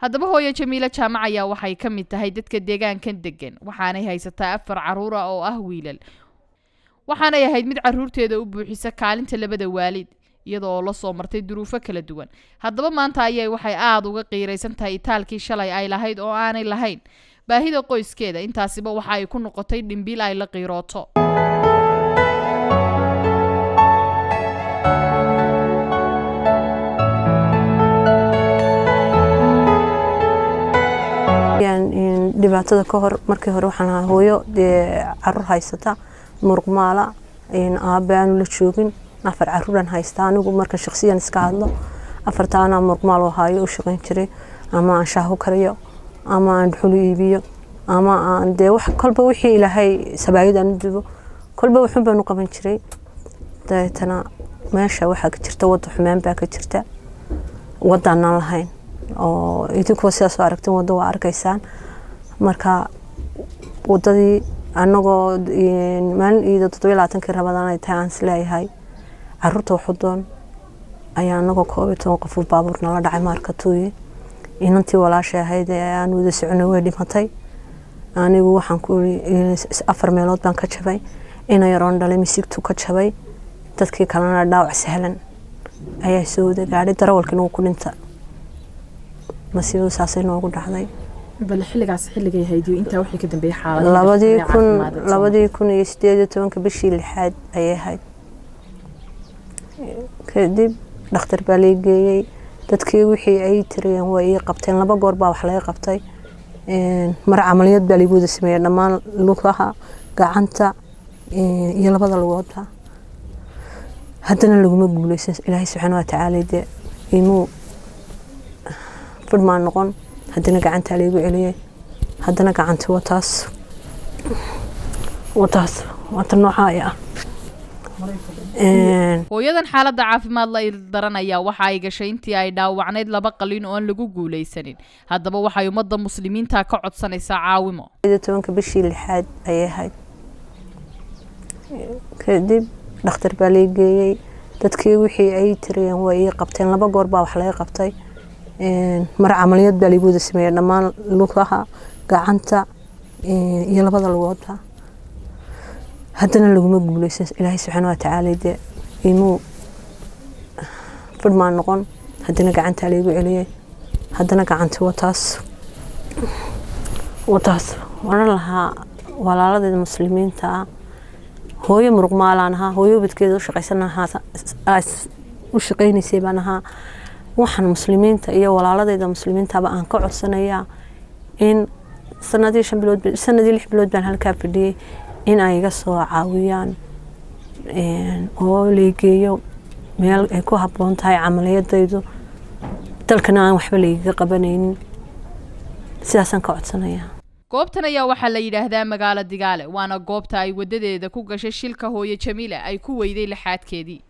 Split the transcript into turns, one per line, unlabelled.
Haddaba hooyo Jamiilo Jaamac ayaa waxay ka mid tahay dadka deegaankan degan, waxaanay haysataa 4 caruur ah oo ah wiilal, waxaanay ahayd mid caruurteeda u buuxisa kaalinta labada waalid, iyada oo la soo martay duruufo kala duwan. Haddaba maanta ayay waxay aada uga qiiraysan tahay itaalkii shalay ay lahayd oo aanay lahayn baahida qoyskeeda. Intaasiba waxa ay ku noqotay dhimbiil ay la qiirooto.
Dhibaatada ka hor, markii hore waxaan ahaa hooyo dee caruur haysata, muruqmaala, aabe aanu la joogin. 4 caruuran haysta anigu. Marka shakhsiyan iska hadlo, 4-ta anaa muruqmaal oo haayo, u shaqayn jiray, ama aan shaah u kariyo, ama aan dhuxul u iibiyo, ama aan dee wax kolba wixii Ilaahay sabaayad aan u dubo, kolba wuxuun baan u qaban jiray. Dabeetana meesha waxaa ka jirta wadda xumaan baa ka jirta, waddaanaan lahayn oo idinkuwa sidaas oo aragtin waddo waa arkaysaan. Marka wadadii anagoo maalin iida 27-kii Rabadaan ay tahay aan isleeyahay caruurta waxu doon ayaa anagoo 11 qof baabuur nala dhacay. Maarka tuuye inantii walaashay ahayd ee aan wada soconay way dhimatay. Anigu waxaan ku iri 4 meelood baan ka jabay, ina yaroon dhalay misigtu ka jabay, dadkii kalena dhaawac sahlan ayaa soo wada gaadhay, darawalkiina wuu ku dhinta. Masiibadu saasay noogu dhacday.
Bal xilligaas xilligay haydiyo intaa wixii ka dambeeyay xaaladda?
2018-ka bishii lixaad ayay ahayd. Kadib dhakhtar baa lay geeyey. Dadkii wixii ay tiriyeen way ii qabteen. 2 goor baa wax laga qabtay. Mar camaliyad baa laygu wada sameeyey dhammaan lugaha, gacanta iyo labada lugoodba. Haddana laguma guuleysan. Ilaahay subxaana wa tacaala dee imuu fidhmaan noqon. Haddana gacantaa laygu celiyey. Haddana gacanti wataas, wataas waata noocaa ah.
Hooyadan xaaladda caafimaad la ildaran ayaa waxa ay gashay intii ay dhaawacnayd 2 qalin oo aan lagu guulaysanin. Haddaba waxay ummadda muslimiinta ka codsanaysaa caawimo.
18-ka bishii lixaad ayay ahayd. Kadib dhakhtar baa lay geeyey. Dadkii wixii ay tiriyeen way ii qabteen. 2 goor baa wax laga qabtay. Mar camaliyad baa laygu wada sameeyey dhammaan lugaha, gacanta iyo labada lugoodba. Haddana laguma guuleysan. Ilaahay subxaana wa tacaala dee imuu fidhmaan noqon. Haddana gacantaa laygu celiyey. Haddana gacanti wataas, wataas. Odhan lahaa walaaladeeda muslimiinta ah, hooyo muruqmaalaan ahaa, hooyo ubadkeeda u shaqaysan ahaa, u shaqaynaysay baan ahaa. Waxaan muslimiinta iyo walaaladeeda muslimiintaba aan ka codsanayaa in sanadii 5 bilood, sanadii 6 bilood baan halkaa fadhiyey, in ay iga soo caawiyaan oo laygeeyo meel ay ku habboon tahay camaliyadaydu, dalkana aan waxba laygaga qabanaynin. Sidaasaan ka codsanayaa.
Goobtan ayaa waxaa la yidhaahdaa magaalo Digaale, waana goobta ay wadadeeda ku gashay shilka hooyo Jamiila ay ku weyday lixaadkeedii.